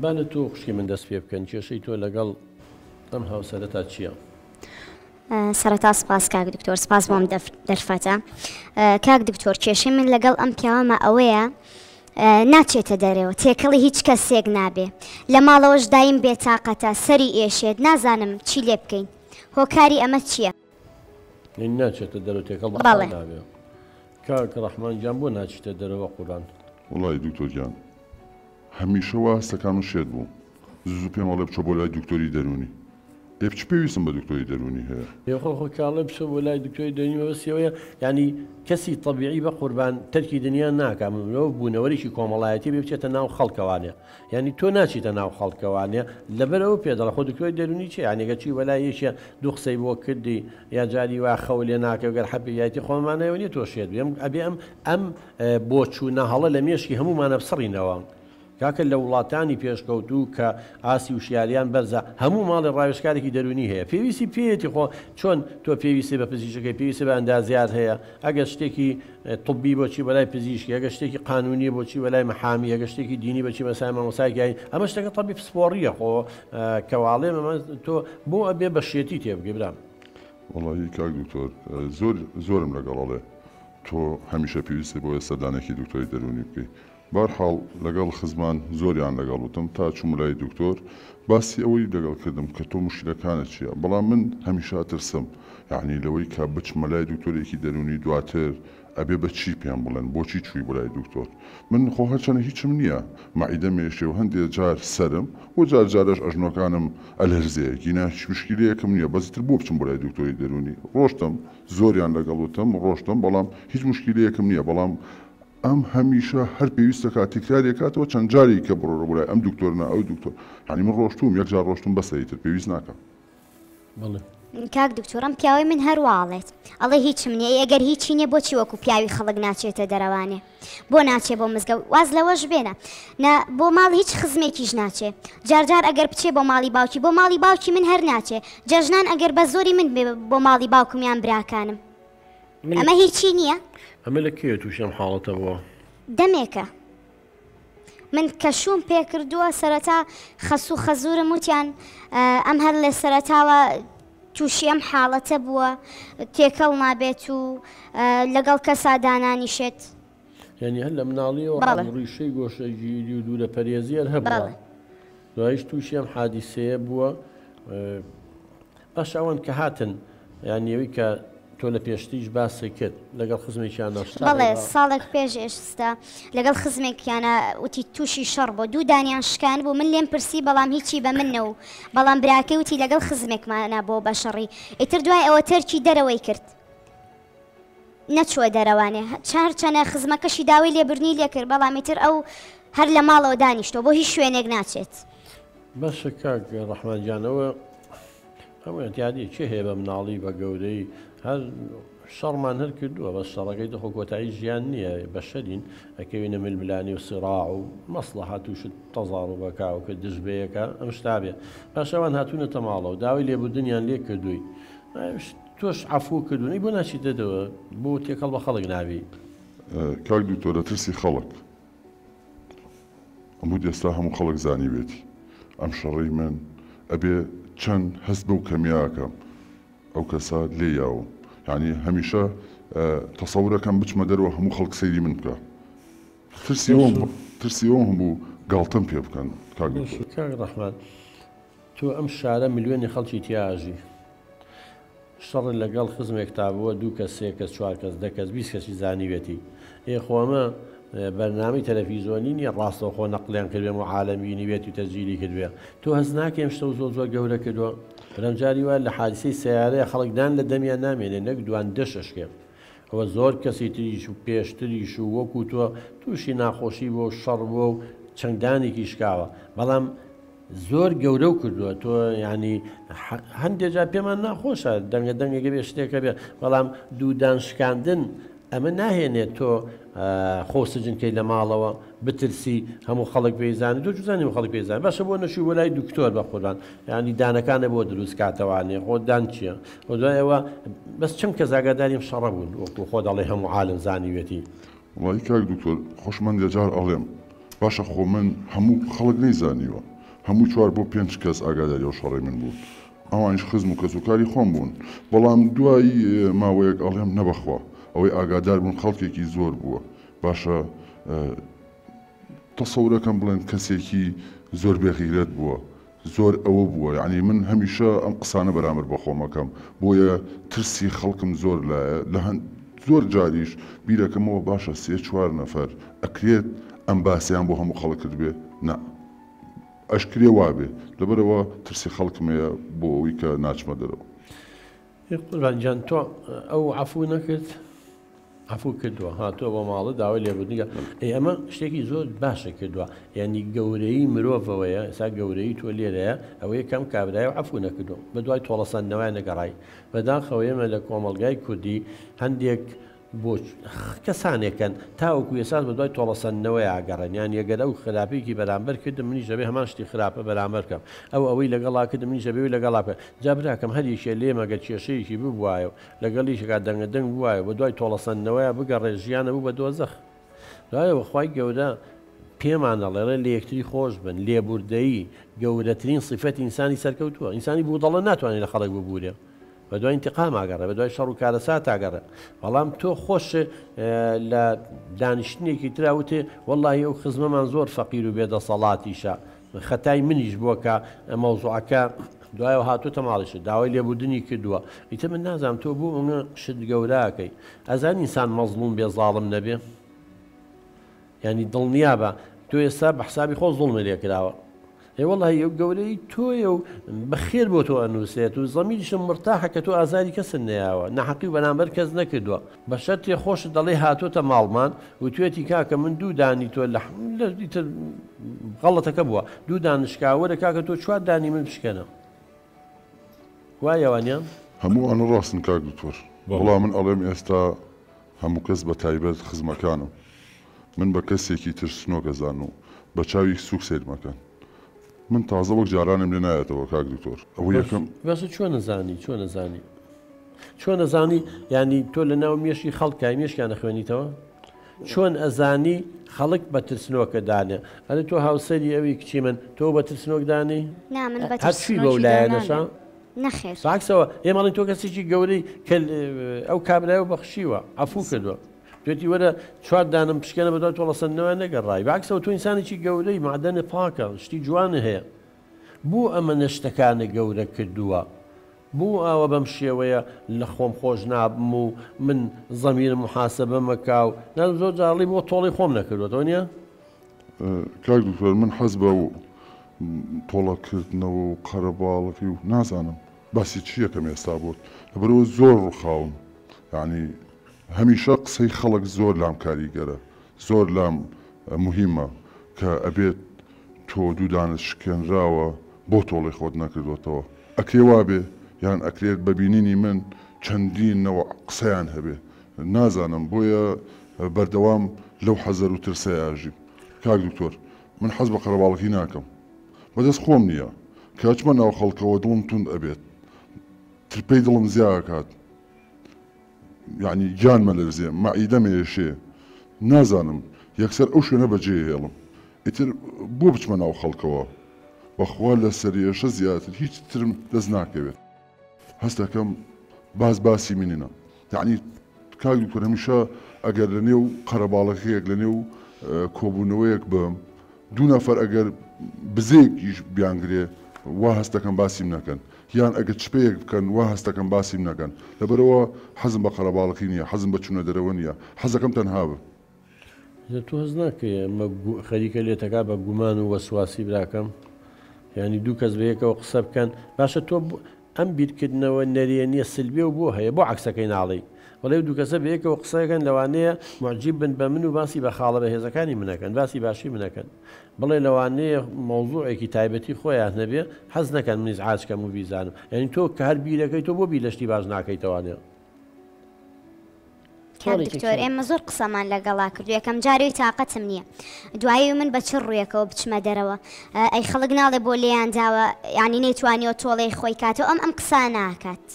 با لە تۆ خوشکی من دەست پێ بکەن کێشەی تۆ لەگەڵ ئەم هاوسەرەتا چییە؟ سەرەتا سپاس کاک دکتۆر سپاس بۆم دەرفەتە کاک دکتۆر کێشەی من لەگەڵ ئەم پیاوەمە ئەوەیە ناچێتە دەرەوە تێکەڵی هیچ کەسێک نابێ لە ماڵەوەش دایم بێتاقەتە سەری ئێشێت نازانم چی لێ بکەین هۆکاری ئەمە چییە؟ ناچێتە دەرەوە تێکەڵ بە خەڵک نابێ کاک ڕەحمان گیان بۆ ناچیتە دەرەوە قوربان؟ وەڵایی دکتۆر گیان هەمیشە وا هەستەکان من شێت بووم زوو پێم ئەڵێ بچۆ بۆ لای دکتۆری دەروونی ئێ چ پێویستم بە دکتۆری دەروونی هەیە؟ ئێ خۆ خۆ کاڵێ بچۆ بۆ لای دکتۆری دەروونی مەبەستی ئەوەیە یانی کەسی تەبیعی بە قوربان تەرکی دنیا ناکا مرۆڤ بوونەوەرێکی کۆمەڵایەتی بێ بچێتە ناو خەڵکەوانێ یانی تۆ ناچیتە ناو خەڵکەوانێ لەبەر ئەوە پێ دەڵێ خۆ دکتۆری دەروونی چیە یانی گەر چووی بەلای یەکێ دوو قسەی بۆ کردی یا جاری وا خەو لێ ناکەوێ گەر حەپی یایتی خۆ مانای ئەوە نیە تۆ شێت بی ئەم ئەبێ ئەم ئەم بۆچوونە هەڵە لە مێشکی هەموومانە بسڕینەوە. کاکە لە وڵاتانی پێشکەوتوو کە ئاستی وشیاریان بەرزە هەموو ماڵێ ڕاوێژکارێکی دەروونی هەیە پێویستی پێیەتی خۆ چۆن تۆ پێویستی بە پزیشکەکەی پێویستی بە ئەندازیار هەیە ئەگەر شتێکی طبی بۆچی بەلای پزیشکی ئەگەر شتێکی قانونیە بۆچی بەلای محامی ئەگەر شتێکی دینی بەچی مەسای مامۆسایەکی ئاین ئەمە شتەکە طبی پسپۆڕیە خۆ کەواڵێ ئەمە تۆ بۆ ئەبێ بە شێتی تێبگەی برام. وەڵاهی کاک دکتۆر زۆر زۆرم لەگەڵ ئەڵێ تۆ هەمیشە پێویستت بۆیە سەردانێکی دکتۆری دەروونی بکەی بەهەرحاڵ لەگەڵ خزمان زۆریان لەگەڵ وتم تا چوومە لای دکتۆر باسی ئەوەی لەگەڵ کردم کە تۆ موشکیلەکانت چیە بەڵام من هەمیشە ئەترسم یەعنی لەوەی کە بچمە لای دکتۆرێکی دەروونی دواتر ئەبێ بە چی پێم بڵێن بۆچی چووی بۆ لای دکتۆر من خۆ هەرچەنە هیچم نیە مەعیدەم ئێشێ و هەندێ جار سەرم و جار جارەش ئەژنۆکانم ئەلەرزێ گینا هیچ موشکیلەیەکم نیە بەس ئیتر بۆ بچم بۆ لای دکتۆری دەروونی ڕۆشتم زۆریان لەگەڵ وتم ڕۆشتم بەڵام هیچ موشکیلەیەکم نیە بەڵام ئەم هەمیشە هەر پێویستە کات تکراری ئەکاتەوە چەند جارێکی کە بڕۆرە بۆ لای ئەم دکتۆر نا ئەو دکتۆر یانی من ڕۆشتووم یەک جار ڕۆشتوم بەسە ئیتر پێویست ناکا. بەڵێ. کاک دکتۆر ئەم پیاوەی من هەر وا ئەڵێت ئەڵێ هیچم نیە ئەی ئەگەر هیچی نیە بۆچی وەکو پیاوی خەڵک ناچێتە دەرەوانێ بۆ ناچێ بۆ مزگەوت واز لەوەش بێنە نا بۆ ماڵ هیچ خزمێکیش ناچێ جار جار ئەگەر بچێ بۆ ماڵی باوکی بۆ ماڵی باوکی من هەر ناچێ جەژنان ئەگەر بە زۆری من بێ بۆ ماڵی باوکم یان براکانم ئەمە هیچی نییە؟ ئەمە لە کەیە تووشی ئەم حاڵەتە بووە؟ دەمێکە من کە شووم پێکردووە سەرەتا خەسوو خەزوورم وتیان ئەم هەر لە سەرەتاوە تووشی ئەم حاڵەتە بووە تێکەڵ نابێت و لەگەڵ کەسا دانانیشێت. یانی هەر لە مناڵیەوە ئەم ڕیشەی گۆشەگیری و دوورە پەرێزی هەر هەبووە دوایش تووشی ئەم حادیسەیە بووە باشە ئەوان کە هاتن یان ئەوی کە تۆ لە پێشتریش باست کرد لەگەڵ خزمێکیانە شتە بەڵێ ساڵێک پێش ئێستا لەگەڵ خزمێکیانە وتی تووشی شەڕ بۆ دوو دانیان شکان بوو من لێم پرسی بەڵام هیچی بە من نەو بەڵام براکەی وتی لەگەڵ خزمێکمانە بۆ بە شەڕی ئیتر دوای ئەوە تەرکی دەرەوەی کرد نەچووە دەرەوانێ هەرچەنە خزمەکەشی داوای لێبوردنی لێکرد بەڵام ئیتر ئەو هەر لە ماڵەوە دانیشتووە بۆ هیچ شوێنێک ناچێت. باشە کاک ڕەحمان گیان ئەوە هەموو ئیعتیادیە کێ هەیە بە مناڵی بە گەورەی هەر شەڕمان هەر کردووە بەس شەڕەکەی دخۆ کۆتایی ژیان نییە بەشەرین ئەکەوینە ململانی و سیڕاع و مەسڵەحەت و شت تەزاڕوبەکا و کە دژ بەیەکە ئەم شتابێ باشە ئەوان هاتوونەتە ماڵەوە داوای لێبوردنیان لێ کردووی تۆش عەفوو کردوون ئەی بۆ ناچیتە دەوە بۆ تێکەڵ بە خەڵک نابی؟ کاک دکتۆر لە ترسی خەڵک ئەموت ئێستا هەموو خەڵک زانیوێتی ئەم شەڕەی من ئەبێ چەند هەست بەو کەمیە ئەکەم ئەو کەسە لێی یاوم یانی هەمیشە تەسەورەکەم بچمە دەرەوە هەموو خەڵک سەیری من بکا ترسی ئەوەم ترسی ئەوەم هەبوو گاڵتەم پێ بکەن کاک دکتۆر. کاک ڕەحمان تۆ ئەم شارە ملیۆنی خەڵکی تیا ئەژی شەڕت لەگەڵ خزمێکتا بووە دوو کەس سێ کەس چوار کەس دە کەس 20 کەسی زانیوێتی ئێ خۆ ئەمە بەرنامەی تەلەفیزۆنی نییە ڕاستەوخۆ نەقلیان کردبێ و عالەم بینیبێت و تەسجیلی کردبێ تۆ هەست ناکەی ئەم شتە زۆر زۆر گەورە کردووە بەڵام جاری وایە لە حادیسەی سەیارەیە خەڵک دان لە دەمیان نامێنێ نەک دوان دەش ئەشکێ ئەوە زۆر کەسی تریش و پێشتریش و وەکو تۆ تووشی ناخۆشی بووە و شەڕ بووە و چەنگدانێکی شکاوە بەڵام زۆر گەورەو کردووە تۆ یانی هەندێ جار پێمان ناخۆشە دەنگە دەنگێکە بێ شتێکە بێ بەڵام دوودان شکاندن ئەمە ناهێنێت تۆ خۆ سجنکەی لە ماڵەوە بترسی هەموو خەڵک پێیزانانی تۆ چزانی و خەڵک پێزان باشە بۆ نەچوو بۆ لای دکتۆر بە قوربان ینی دانەکانە بۆ دروست کاتەوانێ خۆ دان چییە خۆ دوایەوە بەس چەند کەس ئاگاداریم شەڕە بوون وەکو خۆ دەڵێ هەموو عالم زانیوێتی. وەڵایی کاک دکتۆر خۆشم هەندێ جار ئەڵێم. باشە خۆ من هەموو خەڵک نەیزانیوە هەموو چوار بۆ پێنج کەس ئاگاداری ئەو شەڕەی من بوون ئەوانیش خزم و کەسوکاری خۆم بوون بەڵام دوای ماوەیەک ئەڵێم نەبەخوا ئەوەی ئاگادار بوون خەڵکێکی زۆر بووە باشە تەسەورەکەم بڵێن کەسێکی زۆر بێغیرەت بووە زۆر ئەوە بووە یانی من هەمیشە ئەم قسانە بەرامبەر بە خۆم ئەکەم بۆیە ترسی خەڵکم زۆر لایە لە هەند زۆر جاریش بیرەکەمەوە باشە سێ چوار نەفەر ئەکرێت ئەم باسەیان بۆ هەموو خەڵک کردبێ نا ئەشکرێ وابێ لەبەرئەوە ترسی خەڵکم هەیە بۆ ئەوەی کە ناچمە دەرەوە. قوربان گیان تۆ ئەو عەفوو نەکرد؟ عەفوو کردووە هاتووە بۆ ماڵت داوای لێبوردنی کە ئەی ئەمە شتێکی زۆر باشە کردووە یعنی گەورەی مرۆڤەوەیە ئێستا گەورەی تۆ لێرەیە ئەوەیە کەم کابرایە و عەفوو نەکردووە بە دوای تۆڵەسەندنەوەیان نەگەڕای بەداخەوە ئێمە لە کۆمەڵگای کوردی هەندێک بۆ کەسانێکن تاوەکو ئێساس بە دوای تۆڵەسەندنەوەی ئاگەڕێن یان یەگەر ئەو خراپێکی بەرامبەر کردم منیش دەبێ هەمان شتی خراپە بەرامبەر بکەم ئەو ئەوەی لەگەڵا کردم منیش دەبێ ئەوی لەگەڵا بکەم جا براکەم هەر یەکێ لێمە گەر کێشەیەکی ببوایە و لەگەڵ یەکێکا دەنگە دەنگ بوایە و بەدوای تۆڵەسەندنەوەیا بگەڕێ ژیان ئەبوو بە دۆزەخ دوایەوە خوای گەورە پێمان ئەڵێ ڵێ لەیەکتری خۆش بن لێبوردەیی گەورەترین سیفەتی ئینسانی سەرکەوتووە ئینسانی بودەڵە ناتوانێ لە خەڵک ببورێ بەدوای ئینتقام ئاگەڕێ بەدوای شەڕ و کارەسات ئاگەڕێ بەڵام تۆ خۆش لە دانیشتنێکی ترا وتێ وەڵڵاهی ئەو خزمەمان زۆر فەقیر و بێدەسەڵاتیشە خەتای منیش بووە کە مەوزوعەکە دوایەوە هاتووتە ماڵیشت داوای لێبوردنی کردووە ئیتر من نازانم تۆ بۆ ئەوە شت گەوراکەی ئەزانی ئینسان مەزڵوم بێ زاڵم نەبێ یانی دڵنیابە تۆ ئێستا بە حسابی خۆ زوڵمت لێ کراوە ئێ وەڵی ئەو گەورەی تۆیە و بەخێر بۆ تۆ ئەنووسێت و زەمیریشم مرتاحە کە تۆ ئازاری کەست نەیاوە ناحەقی و بەرامبەر کەس نەکردووە بە شەرتێ خۆشت دەڵێی هاتۆتە ماڵمان وتوێتی کاکە من دوو دانی تۆ لە ئیتر غەڵەتەکە بووە دوو دان شکا وەرە کاکە تۆ چوار دانی من بشکێنە وایە وانە؟ هەموو ئەوانە ڕاستن کاک دکتۆر وەڵا من ئەڵێم ئێستا هەموو کەس بە تایبەت خزمەکانم من بە کەسێکی ترسنۆک ئەزانن و بە چاوی سوک سەیرم ئەکەن من تازە وەک جارانم لێ نایەتەوە کاک دکتۆر ئەوە یەکەم باشە چۆن ئەزانی چۆن ئەزانی چۆن ئەزانی یانی تۆ لە ناو مێشکی خەڵکای مێشکیان ئەخوێنیتەوە چۆن ئەزانی خەڵک بە ترسنۆکە دانێ ئەرێ تۆ هاوسەری ئەوی کچی من تۆ بە ترسنۆک دانێی نا من بە هەر چوی بەو ترسنۆکی لایەنەشە دانانێم نەخێر. بەعەکسەوە ئێمە ئەڵێین تۆ کەسێکی گەورەی کە ئەو کابرایەو بەخشیوە عەفوو کردوە توێتی وەرە چوار دانم بشکێنە بەدوای تۆڵەسەندنەوە نەگەڕای بەعەکسەوە تۆ ئینسانێکی گەورەی مەعدەنت پاکە شتی جوانت هەیە بۆ ئەمەنە شتەکانت گەورە کردووە بۆ ئاوا بەم شێوەیە لە خۆم خۆش نابم و من زەمیرم محاسبە مەکا و نازم زۆر جار ئەڵێی بۆ تۆڵەی خۆم نەکردوەتەوە نیە؟ کاک دکتۆر من حەز بە تۆڵە کردنەوە و قەرەباڵغی و نازانم باسی چی یەکەم ئێستا بۆت لەبەرئەوە زۆر ڕوخاوم یانی هەمیشە قسەی خەڵک زۆر لام کاریگەرە زۆر لام موهیمە کە ئەبێت تۆ دوودانت شکێنراوە بۆ تۆڵەی خۆت نەکردۆتەوە ئەکرێ وابێ یان ئەکرێت بە بینینی من چەندین نەوع قسەیان هەبێ نازانم بۆیە بەردەوام لەو حەزەر و ترسەیا ئەژیم کاک دکتۆر من حەز بە قەرەباڵغی ناکەم بەدەست خۆم نیە کە ئەچمە ناو خەڵکەوە دڵم توند ئەبێت ترپەی دڵم زیا ئەکات یەعنی گیانمە لەرزێ مەعیدەم ئێشێ نازانم یەکسەر ئەو شوێنە بەجێ هێڵم ئیتر بۆ بچمە ناو خەڵکەوە بەخوا لە سەرێشە زیاتر هیچ ترم دەست ناکەوێت هەست دەکەم باس باسی منە یەعنی کاک دکتۆر هەمیشە ئەگەر لە نێو قەرەباڵغیەک لە نێو کۆبوونەوەیەک بم دوو نەفەر ئەگەر بزەیەکیش بیانگرێ وا هەست دەکەم باسیم نەکەن یان ئەگەر چپەیەک بکەن وا هەست دەکەم باسیم نەکەن لەبەرئەوە حەزم بە قەرەباڵغی نییە حەزم بە چوونە دەرەوە نییە حەزەکەم تەنها بم. جا تۆ هەست ناکەی ئەمە خەریکە لێتەکا بە گومان و وەسواسی براکەم؟ یانی دوو کەس بەیەکەوە قسە بکەن باشە تۆ ئەم بیرکردنەوە نەرێنیە سلبیە و بۆ هەیە بۆ عەکسەکەی ناڵێی بەڵێ ئەو دوو کەسە بەیەکەوە قسەکەن لەوانەیە موعجیب بن بە من و باسی بە خاڵە بەهێزەکانی من ئەکەن باسی باشی من ئەکەن بڵێ لەوانەیە مەوزوعێکی تایبەتی خۆیان هەبێ حەز نەکەن من ئیزعاج کەم و بیزانم یانی تۆ کە هەر بیرەکەی تۆ بۆ بیر لە شتی باش ناکەیتەوانێ کاک دکتۆر ئێمە زۆر قسەمان لەگەڵا کردو یەکەم جارەوی تاقەتم نییە دوایی من بە چ ڕوویەکەوە بچمە دەرەوە ئەی خەڵک ناڵێ بۆ لێیان داوە یعنی نەیتوانیوە تۆڵەی خۆی کاتەوە ئەم ئەم قسە ناکات.